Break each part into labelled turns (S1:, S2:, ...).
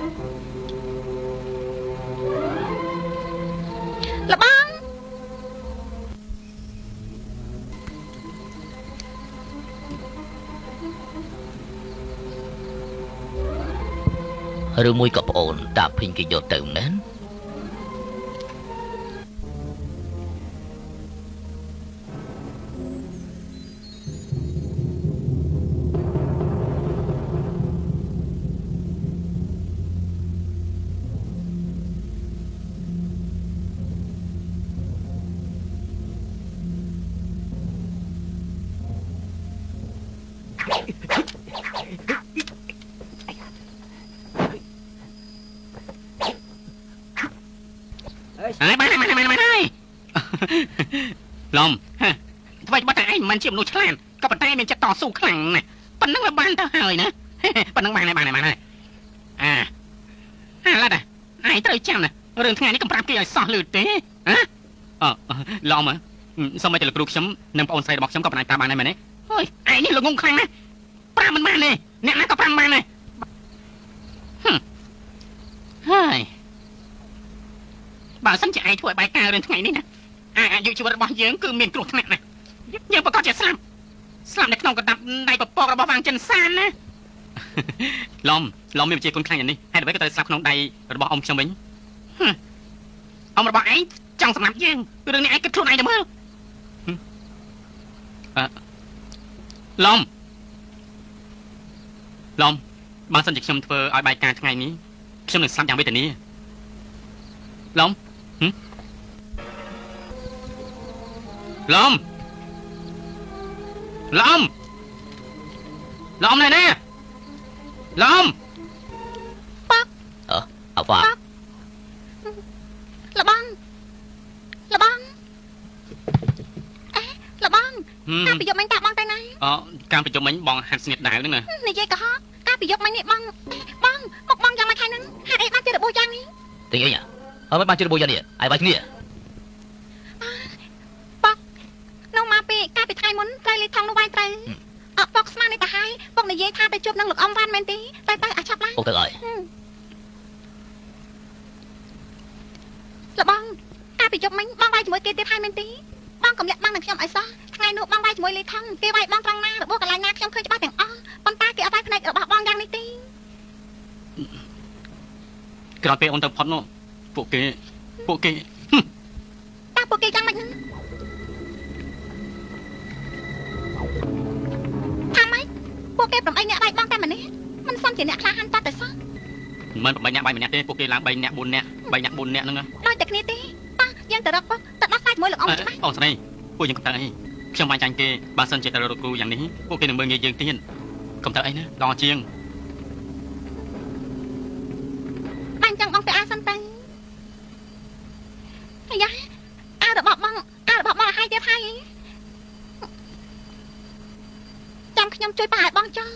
S1: លបង
S2: ឬមួយក៏ប្អូនតាភីងគេយកទៅមែន
S3: ហើយបានហើយបានហើយបានហើយឡំថ្មីបាត់តែឯងមិនជាមនុស្សឆ្លាតក៏ប៉ុន្តែមានចិត្តតស៊ូខ្លាំងណាស់ប៉ុណ្ណឹងវាបានទៅហើយណាប៉ុណ្ណឹងបានហើយបានហើយបានហើយអាអាឡាត់ឯងត្រូវចាំណារឿងថ្ងៃនេះកុំប្រាប់គេឲ្យសោះលឺទេហ៎អឡំសូម្បីតែលោកគ្រូខ្ញុំនិងប្អូនស្រីរបស់ខ្ញុំក៏មិនអាចប្រាប់បានដែរមែនទេហើយឯងនេះល្ងងខ្លាំងណាស់ប្រាប់មិនបានទេអ្នកណាក៏ប្រាប់មិនបានដែរហើយបើសិនជាឯងធ្វើឲ្យបាយការរឿងថ្ងៃនេះណាអាយុជីវិតរបស់យើងគឺមានគ្រោះថ្នាក់ណាស់យើងប្រកាសជាស្លាប់ស្លាប់នៅក្នុងកណ្ដាប់ដៃពពករបស់វាងចិនសានណាឡំឡំមានវិជាគុណខ្លាំងយ៉ាងនេះហេតុអ្វីក៏ត្រូវស្លាប់ក្នុងដៃរបស់អ៊ំខ្ញុំវិញអ៊ំរបស់ឯងចង់សម្លាប់យើងរឿងនេះឯងគិតខ្លួនឯងទៅមើលឡំឡំបើសិនជាខ្ញុំធ្វើឲ្យបាយការថ្ងៃនេះខ្ញុំនឹងស្លាប់យ៉ាងវេទនាឡំឡំឡំឡំណែណាឡំ
S1: ប៉ក
S2: អវ៉ា
S1: លបងលបងអេលបងកាលពីយប់មិញតាបងទៅណា
S3: អូកាលពីយប់មិញបងហាត់ស្នៀតដាវហ្នឹងណា
S1: និយាយកុហកកាលពីយប់មិញនេះបងបងមកបងយ៉ាងម៉េចហើយហ្នឹងហេតុអីបានជារបួសយ៉ាងនេះ
S2: ទិញអីអើមិនបានជារបួសយ៉ាងនេះឯងបាយគ្នា
S1: ប៉កនោះមកពីកាលពីថ្ងៃមុនត្រូវលីថងនោះវាយត្រូវអប៉ុកស្មាននេះទៅហើយពុកនិយាយថាទៅជួបនឹងលោកអ៊ំវ៉ាន់មែនទេទៅទៅអាឆាប់ឡើង
S2: ពុកទៅហើយ
S1: លបងកាលពីយប់មិញបងវាយជាមួយគេទៀតហើយមែនទេបងកុំលាក់បាំងនឹងខ្ញុំឲ្យសោះថ្ងៃនោះបងវាយជាមួយលីថងគេវាយបងត្រង់ណារបួសកន្លែងណាខ្ញុំឃើញច្បាស់ទាំងអស់ប៉ុន្តែគេអត់វាយភ្នែករបស់បងយ៉ាងនេះទេ
S3: ក្រោយពេលអូនទៅផុតនោះពួកគេពួកគេ
S1: តើពួកគេយ៉ាងម៉េចហ្នឹងថាម៉េចពួកគេ8នាក់វាយបងតែម្នាក់មិនសមជាអ្នកក្លាហានតតែសោះ
S3: មិន8នាក់បាយម្នាក់ទេពួកគេឡើង3នាក់4នាក់3នាក់4នាក់ហ្នឹង
S1: ដូចតែគ្នាទេតោះយើងទៅរកពុកទៅដោះស្រាយជាមួយលោកអ៊ំច្បាស់
S3: អូនស្រីពួកយើងកុំទៅអីខ្ញុំបានចាញ់គេបើសិនជាទៅរកគ្រូយ៉ាងនេះពួកគេនឹងមើលងាយយើងទៀតកុំទៅអីណាដល់ជាង
S1: បាញ់ចឹងបងទៅអាសិនទៅអាយ៉ាអារបស់បងអារបស់បងឲ្យទៀតហើយចាំខ្ញុំជួយប៉ះឲ្យបងចង់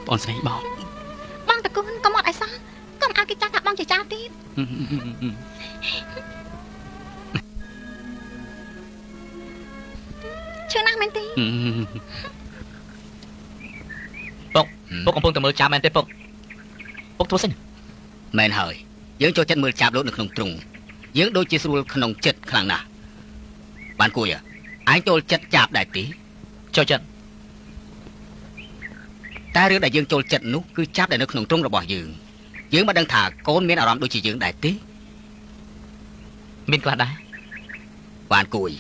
S3: បងស្រីបង
S1: បងតកូនកុំអត់ឲ្យសោះកុំឲ្យគេចាស់ថាបងជាចៅទៀតឈឺណាស់មែនទេ
S2: ពុកពុកកំពុងតែមើលចាប់មែនទេពុកពុកធ្វើសិន
S4: មែនហើយយើងចូលចិត្តមើលចាប់លោកនៅក្នុងទ្រុងយើងដូចជាស្រួលក្នុងចិត្តខ្លាំងណាស់បានគួយឯងចូលចិត្តចាប់ដែរទេ
S2: ចូលចិត្ត
S4: តែរឿងដែលយើងចូលចិត្តនោះគឺចាប់ដែលនៅក្នុងទ្រុងរបស់យើងយើងមិនដឹងថាកូនមានអារម្មណ៍ដូចជាយើងដែរទេ
S2: មានខ្លះដែរ
S4: បានគួយ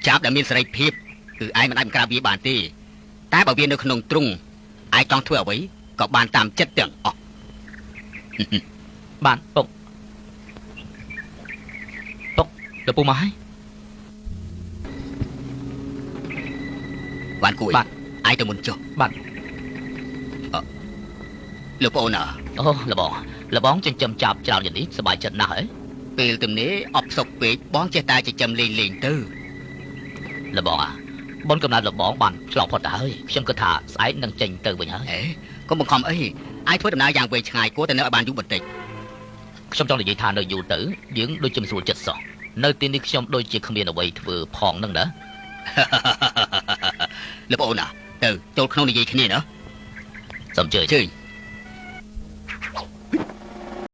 S4: ចាប់ដែលមានសេរីភាពគឺឯងមិនអាចបង្ក្រាបវាបានទេតែបើវានៅក្នុងទ្រុងឯងចង់ធ្វើអ្វីក៏បានតាមចិត្តទាំងអស់
S2: បានពុកពុកលោកពូមកហើយ
S4: បានគួយ
S2: បាទ
S4: ឯងទៅមុនចុះ
S2: បាទ
S4: លោកប្អូនអើ
S2: អូលបងលបងចិញ្ចឹមចាប់ច្រើនយ៉ាងនេះសប្បាយចិត្តណាស់ហី
S4: ពេលទំនេរអបសុកពេកបងចេះតែចិញ្ចឹមលេងលេងទៅ
S2: លបងអាបុនកំណត់លបងបានឆ្លងផុតទៅហើយខ្ញុំគិតថាស្អែកនឹងចេញទៅវិញហើយ
S4: អេកុំបង្ខំអីអាចធ្វើដំណើរយ៉ាងវែងឆ្ងាយគួរតែនៅឲ្យបានយូរបន្តិច
S2: ខ្ញុំចង់និយាយថានៅយូរទៅយើងដូចជាមិនស្រួលចិត្តសោះនៅទីនេះខ្ញុំដូចជាគ្មានអ្វីធ្វើផងនឹងណា
S4: លោកប្អូនណាទៅចូលក្នុងនិយាយគ្នាណា
S2: សូមជើញ
S4: ជើញ